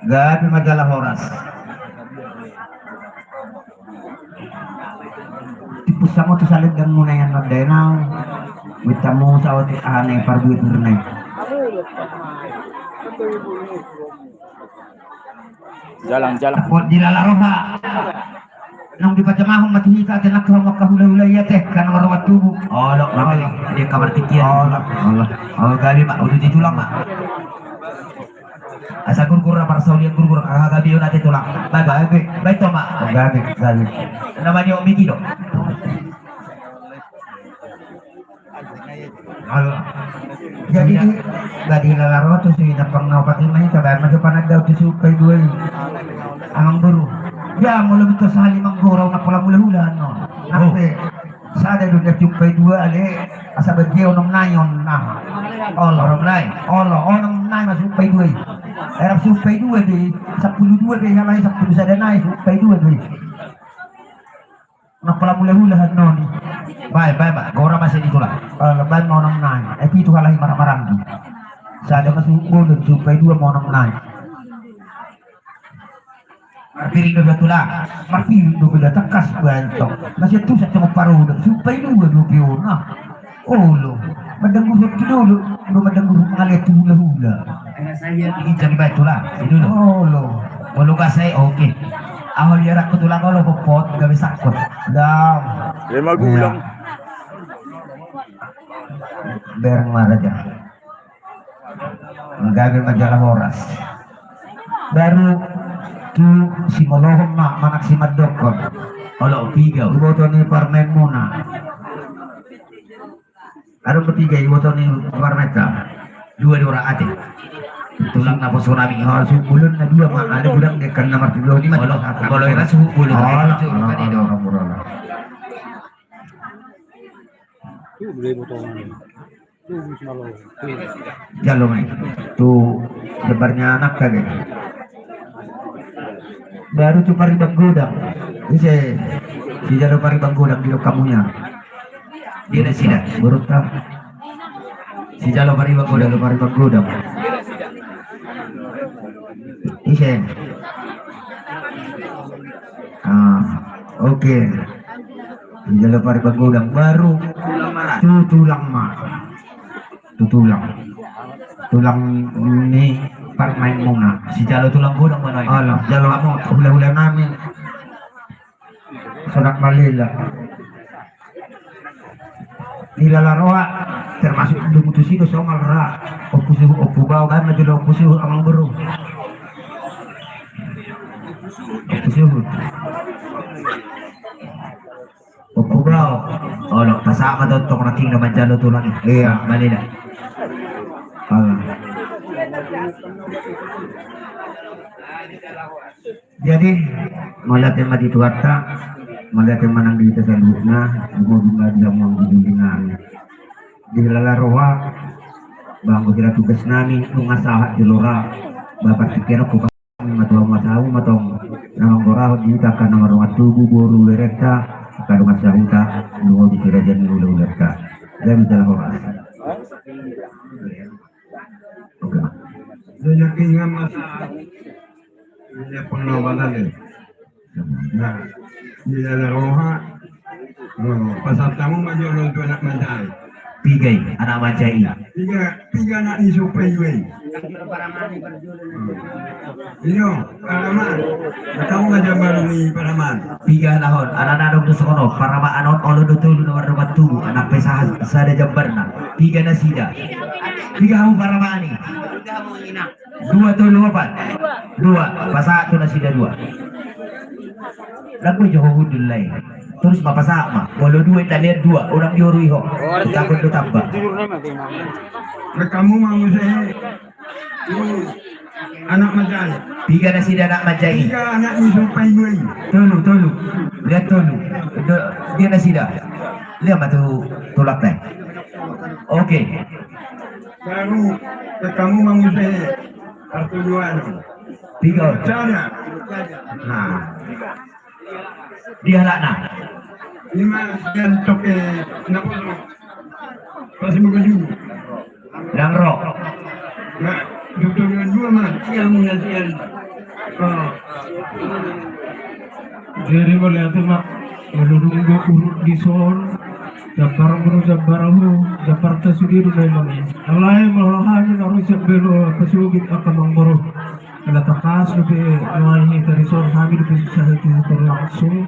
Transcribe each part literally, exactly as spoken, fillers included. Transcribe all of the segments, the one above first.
Gabe ma jala horas. Tipu samo tu salendang muna yang nondenau. Witamu saotik ahane parbuitur ne. Jalang, jalang. Buat di lala roha. Nang dipajamahon mati hita tenang tu hamu angka hulahula ia teh kan warwat tubuh. Olo, olo. Dia kabar tinggi. Olo, olo. Oh, gabe ma, udah ditulang ma. Asa gurgur apa saulian gurgur kagak gabe ona te tulang. Baik, baik. Baik to ma. Gabe, gabe. Namanya Om Miki do. Jadi di badi lala roha tu si napang na opat lima i tabaen ma jo panandau tu si umpai dua i. Amang boru. Ya molo mito sahali manggorau na pola mula hula no. Nape sada do na si umpai dua ale asa baje onom nai on na. Olo onom nai. Olo onom nai ma si umpai dua i. Era si umpai dua di sampulu dua di halai sampulu sada nai si umpai dua di. Na pola mula hula hannoni. Bae bae ma gora ma seni tulang. Bae ma onom nai. Eh pitu halai maramaranggi. Sada ma suhut bolon si umpai dua ma onom nai. Marpiring do da tulang. Marpiring do da tangkas bantong. Masih tu satu ma parudo si umpai dua dua piona. Olo, mandang guru tu dulu, lu mandang guru ngale tu hula-hula. Saya di jam baik tulang, itu lo. Olo. Olo kasai oke. Aho liar aku tulang olo popot gabe sakot. Dam. Lima gulang. Bereng maraja. Gabe ma jala horas. Baru tu simolohon ma manang simandokkon. Olo piga. Iboto ni parmaen muna. Adong pe piga iboto ni parmaenta. Dua dua ate. Tulang na poso nami. Oh, suhut bolon na dua ma ada gudang dekan na martiga ni ma. Olo, olo era suhut bolon. Olo, olo, olo. Jalo ma i tu jambarna anak kage. Baru tu pariban godang. Ise sijalo pariban godang di hamunia. Dia nasida. Berutang. Sijalo pariban godang. Sijalo pariban godang. Ise. Ah, oke. Sijalo pariban godang baru. Tu tulang ma. Tu tulang. Tulang ni parmaen muna. Sijalo tulang godang ma nuaeng. Alah, jalo hamu hula-hula nami. Sonak malela. Di lala roha termasuk dungu tusi do songal ra. Ompu suhut, ompu bao kan na jolo ompu suhut amang boru. Ompu suhut. Ompu bao. Olo pasahat ma tongtong na king na manjalo tulang i. Iya. Malela. Alah. Jadi mauliate ma di Tuhanta, mauliate ma nang di hita saluhutna, di hamu anggi doli nami. Di lala roha, ba anggo sira tugas nami nunga sahat jolo ra. Ba partingkian on hupasahat ma tu hamu asa hamu ma tong na manggorahon di hita angka na mardongan tubu, boru, berenta, angka dongan sahuta, nunga di si raja ni hula-hulanta. Gabe jala horas. Oke. Jadi ingat masa. Iya, pengawalan ya. Nah, di lala roha. Oh, pasahat hamu ma jolo tu anak manjai. Piga i anak manjai i? Piga, piga anak ni si umpai dua i. Iyo, paramaan. Tahu ma jambar ni paramaan. Piga anakon, anak na adong do songon on, paramaan on olo do tolu na mardongan tubu, anak pe sahat sada jambarna. Piga nasida? Piga hamu paramaan i? Dua tolu opat. Dua. Pasahat tu nasida dua. Lagu jo ho hundul lai. Terus ma pasahat ma. Molo dua inda lean dua. Unang dioru i ho. Takut do tamba. Rekamu ma muse. Anak manjai. Piga nasida anak manjai. Piga anak ni si umpai dua i. Tolu, tolu. Lean tolu. Dia nasida. Lean ma tu tulang tai. Oke. Baru rekamu ma muse. Partujuan. Piga. Cara. Nah. Dia anak na. Lima dan toke. Kenapa? Pas mangajulu. Dang ro. Nah, dokter yang dua mah, yang mengajian. Oh. Jadi mauliate ma, molo dung do urut dison, jambar mulu jambar ahu, jambar ta sude do na i mangin. Alai molo hami na ro sian Belo, pasogit angka manggoro. Ala tangkas dope nuaeng hita dison, hami dope sahat tu hita langsung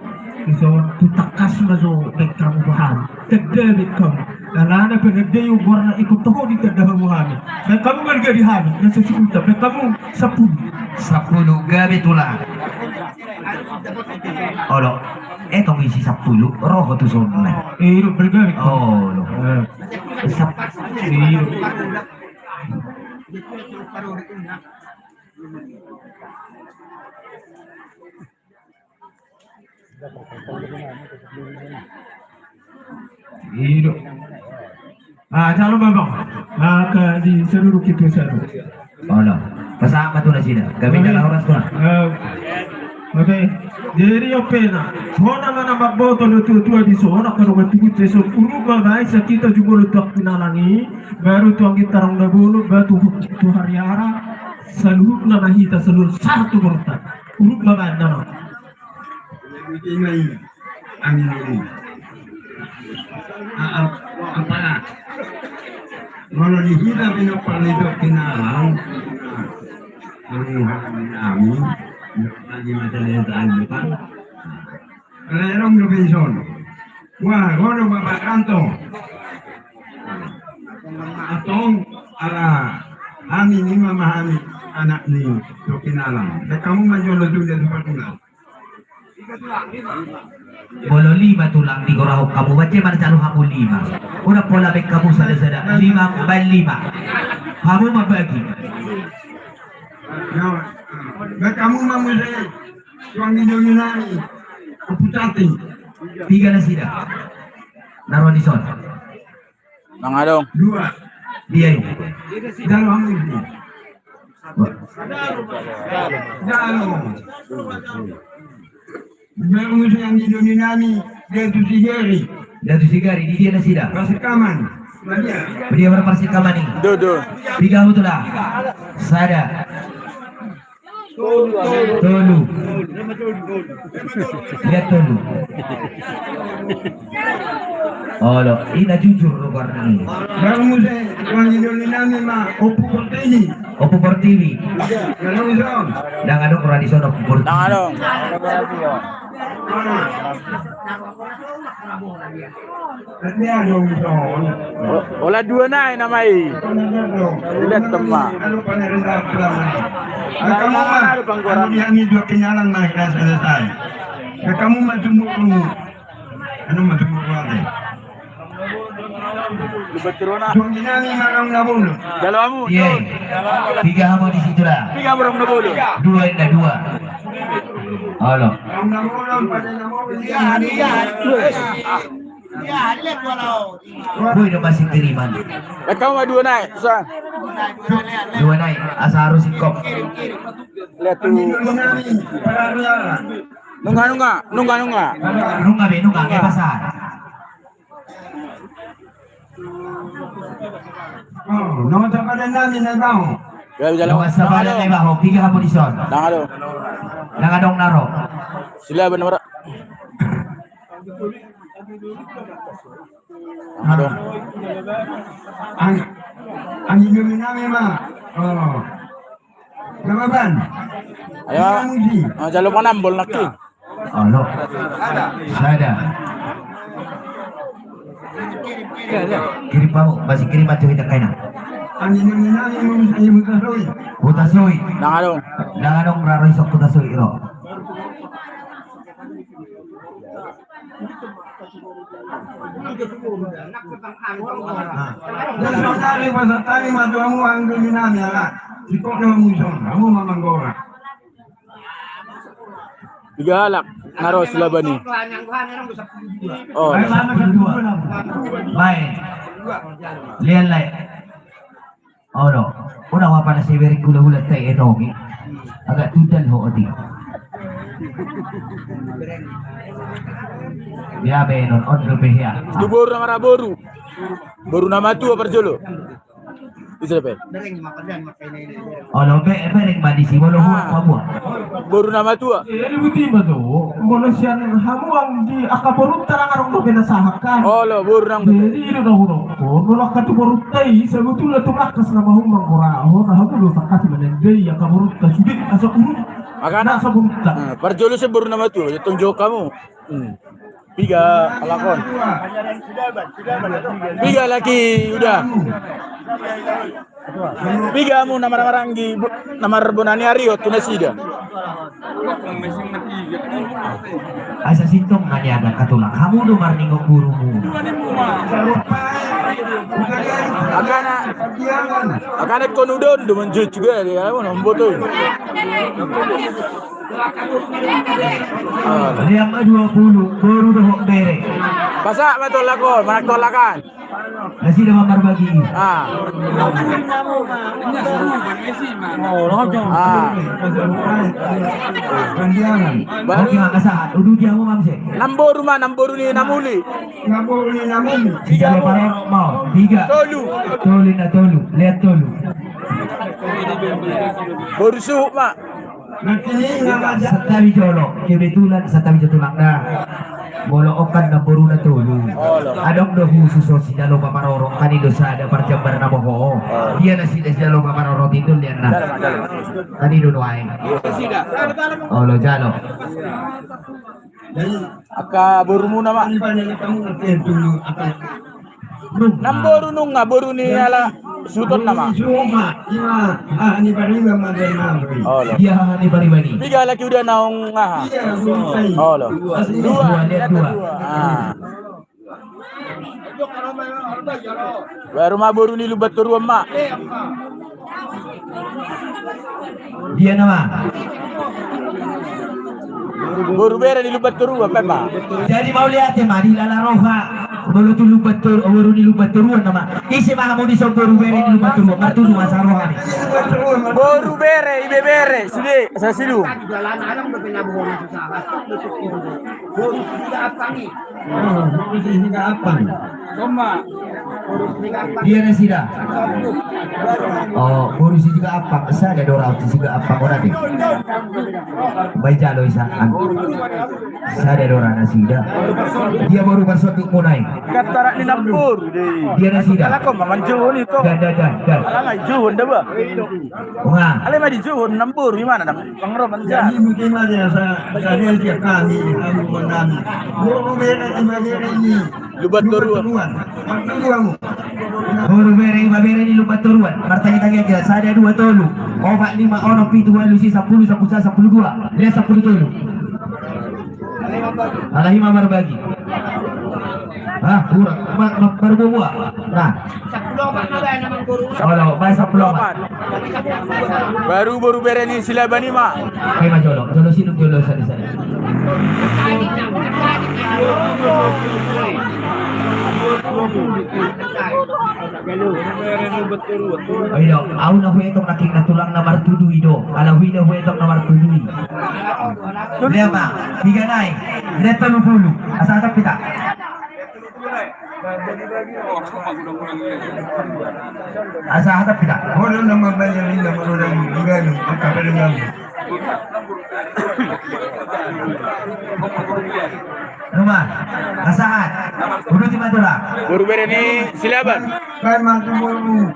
dison, tu tangkas ma jo baen hamu tu hami. Tanda baen hamu. Alana penanda i umurna ingkon toho ditanda hamu hami. Baen hamu marga di hami na sasipulta, baen hamu sampulu. Sampulu gabe tulang. Olo. Eh, tong isi sampulu, ro ho tu son na i. Eh, ro, marga baen hamu. Olo. Eh. Sap-, eh, ro. Ido. Ah, calon babang. Maka di seluruh kita sana. Olo. Pasahat ma tu nasida. Kami dalam horas tu na. Eh, oke. Jadi, opena. Hona mana mamboto do tua-tua dison, angka dongan tubu dison, uruk ma baen, sai hita jumolo tu angka pinalangi, baru tu anggi tarong na bolon, baru tu, tu hariara. Saluhutna ma hita, saluhut sahat tu borunta. Uruk ma baen nama. Ito ma i. Amin, amin. Ah, ah, apa? Molo di hita pinompar ni Tompinalang. Amin, amin. Lagi macam yang tadi, Pak. Rerong do pension. Wah, godang Bapak Kanto. Antong, ala hami nima ma hami anak ni Tompinalang. Baen hamu ma jolo tu dia tu Patulang. Molo lima tulang digorahon hamu, baen ma jolo hamu lima. Unang pola baen hamu sada-sada, lima baen lima. Hamu ma bagi. Baen hamu ma muse. Tulang ni doli nami, Ompu Tanti. Tiga nasida. Na ro dison. Nang adong. Dua. Dia ini. Jalo hamu ini. Jalo. Baru yang di doli nami, dia tu Sigari. Dia tu Sigari, di dia nasida. Parsikaman. Dia. Dia berparsikaman ini. Do, do. Tiga hamu tulang. Sada. Tolu. Dia tolu. Olo, ina jujur lo karena ini. Baru muse, tulang ni doli nami ma, Ompu Pertiwi. Ompu Pertiwi. Baru muse. Dang adong ro dison Ompu Pertiwi. Dang adong. O-, ola dua nai nama i. Lihat tema. Anu, Panggoram. Anu, di hami dua kenalan, mari kita selesai. Kamu maju mulu. Anu, maju mulu aja. Dua kenalan, marang na bolon. Jalo hamu. Iya. Tiga hamu di situ lah. Tiga marang na bolon. Dua inda dua. Halo. Marang na bolon, pada na bolon. Iya, iya. Boi do masih kiriman. Eh, hamu ma dua nai, sa. Dua nai, asa harus ingkop. Lihat tu. Nunga, nunga, nunga, nunga. Nunga be, nunga, nunga. Ke pasar. Oh, nunga sapadan nami na baho. Ya, bisa. Nunga sapadan na baho, tiga hamu dison. Dang adong. Dang adong na ro. Sila benar. Aduh. Ang, ang idomi nami ma. Oh. Gababan. Ayo. Ang isi. Ah, jalo manambol naki. Olo. Sada. Kirim hamu, masih kirim aja kita kaina. Ang idomi nami ma, Huta Soi. Huta Soi. Dang adong. Dang adong ra ro isok Huta Soi ro. Tiga halak na ro Silabani. Oh. Baik. Lihat, lihat. Olo, unang ma pala sibereng hulahula tai etong i. Agak tudal ho oti. Dia benon, on dope hea. Tu boru na maraboru. Boru na matua parjolo. Bisa pe. Olo, be-, bereng ma disi, molo huang pabuat. Boru na matua. Jadi buti ma tu, molo sian hamu anggi angka borunta nang adong dope na sahat kan. Olo, boru nang. Jadi i do na hudok. Molo angka tu borunta i, sebetulna tu tangkas na mahumang gora, ho na hamu do tangkas manendei angka borunta sude asa urut. Makana, asa borunta. Parjolo sian boru na matua, tong jawab hamu. Hmm. Piga halak on? Piga halak i, Uda? Piga hamu na marhahamaranggi, na marbona ni ari on tu nasida? Asa sintong na nian angka tulang, hamu do marningot gurumu. Angkana, angkana ingkon uda on do manjujung, ya, ya, mamboto. Lean ma dua pulu, boru dohot bere. Pasahat ma tu halak on, manang tu halak an. Nasida ma marbagi. Ah. Ah. Oke, mangkasahat. Uduti hamu ma muse. Namboru ma, namboru ni na muli. Namboru ni na muli. Sijalo parorot ma on. Piga. Tolu. Tolu na tolu. Lean tolu. Boru suhut ma. Santabi jolo, kebetulan santabi jolo tulang da. Molo on kan namboru na tolu. Adong do khusus on sijalo paparorot, kan i do sada parjambar na boho. Dia nasida sijalo paparorot i do lean na. Kan i do nuaeng. Olo jalo. Angka borumuna ma. Namboru nunga, boru ni ala suhutonna ma. Olo. Dia haha ni pariban i. Piga halak i uda naung aha. Olo. Dua. Dua, dia dua. Ah. Baru ma boru ni Lumban Toruan ma. Dia nama. Boru bere ni Lumban Toruan pe ma. Jadi mauliate ma di lala roha. Molo tu Lumban Toruan, boru ni Lumban Toruan nama. Ise ma hamu dison boru bere ni Lumban Toruan. Martudu ma asa roha ni. Boru bere, ibebere, sude, asa sidung. Dia nasida. Oh, boru Sigaapang, sada do ra Sigaapang on ate. Baen jalo i sa an. Sada do ra nasida. Dia boru parsondukmuna i. Katarak ni namboru de. Dia nasida. Alako ma manjou ni to. Dan, dan, dan, dan. Alanga i jouon da ba. Wah. Ale ma dijouon namboru i mana dang. Pangroman ja. Jadi mungkin ada sa-, sadari dia kami, kami menang. Boru bere, ibebere ni Lumban Toruan. Boru bere, ibebere ni Lumban Toruan. Martagi-tagi aja. Sada, dua, tolu, opat, lima, onom, pitu, ualu, sia, sampulu, sampulu sada, sampulu dua. Dia sampulu tolu. Alai ma marbagi. Hah, kurang. Ma-, ma-, marbuah-buah. Nah. Olo, baen sampulu opat. Baru boru bere ni Silaban i ma. Baen ma jolo, jolo sidung, jolo sada-sada. Oi do, au na huetong nangkin na tulang na martudu i do. Ala huida huetong na martudu i. Dia ma, piga nai. Dia tolu pulu. Asa hatop hita. Asa hatop hita. Molo na mambayar inda molo na di galu angka pada galu. Numa, asa hat. Uduti ma tulang. Boru bere ni Silaban. Baen ma tu boru.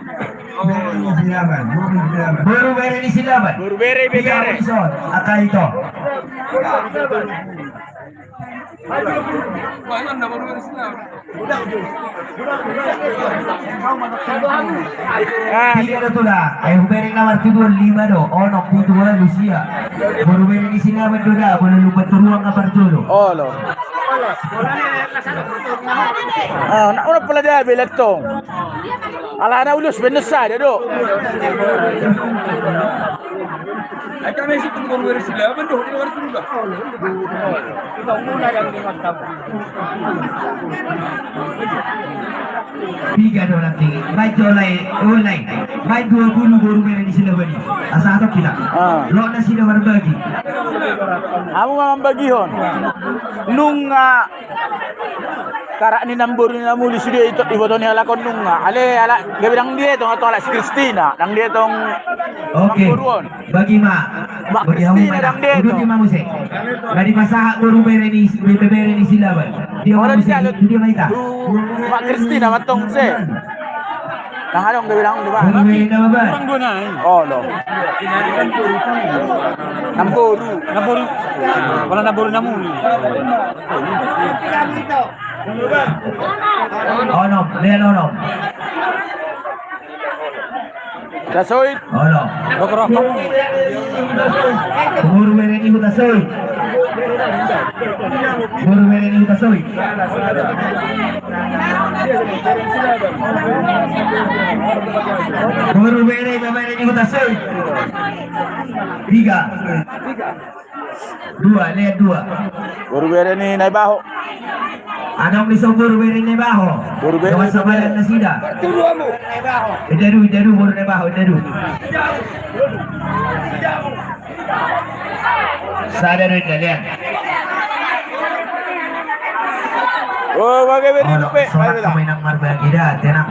Bere ni Silaban, boru ni Silaban. Boru bere ni Silaban. Boru bere, ibebere. Angka ito. Piga do tulang? Ai hubereng na martuduon lima do, onom, pitu, ualu, sia. Boru bere ni Silaban do da, boru Lumban Toruan nga parjolo. Olo. Ah, na, unang pola da bela tong. Alana ulos bener sada do. Piga do nanti. Baen jolo i, ulai. Baen dua pulu boru bere ni Silaban i. Asa hatop hita. Ah. Loas nasida marbagi. Hamu ma mambagihon. Nunga Karak ni namboru ni na muli sude i, iboto ni halak on nunga. Ale, ala, gabe ndang dietong, atau ala si Kristina, ndang dietong. Oke. Namboru on. Bagi ma. Mak bagi hamu Kristina, ndang dietong. Uduti ma muse. Nunga dipasahat boru bere ni, bere ni Silaban. Dia ma muse, dia ma ita. Mak Kristina mantong muse. Ndang adong gabe ndang adong. Boru bere na babar. Kurang dua nai. Olo. Namboru. Namboru. Pala namboru na muli. Onom, lean onom. Tasoit. Olo. Boru bere ni Hutasoit. Boru bere ni Hutasoit. Boru bere, bere ni Hutasoit. Tiga. Dua, lean dua. Boru bere ni Naibaho. Adong di son boru bere ni Naibaho. Boru bere. Dongan sabalan nasida. Inda du, inda du boru Naibaho, inda du. Sada do inda, lean. Oh, bage bere. Olo, pe, sorak bere. Kami nang marbagi da, tenang.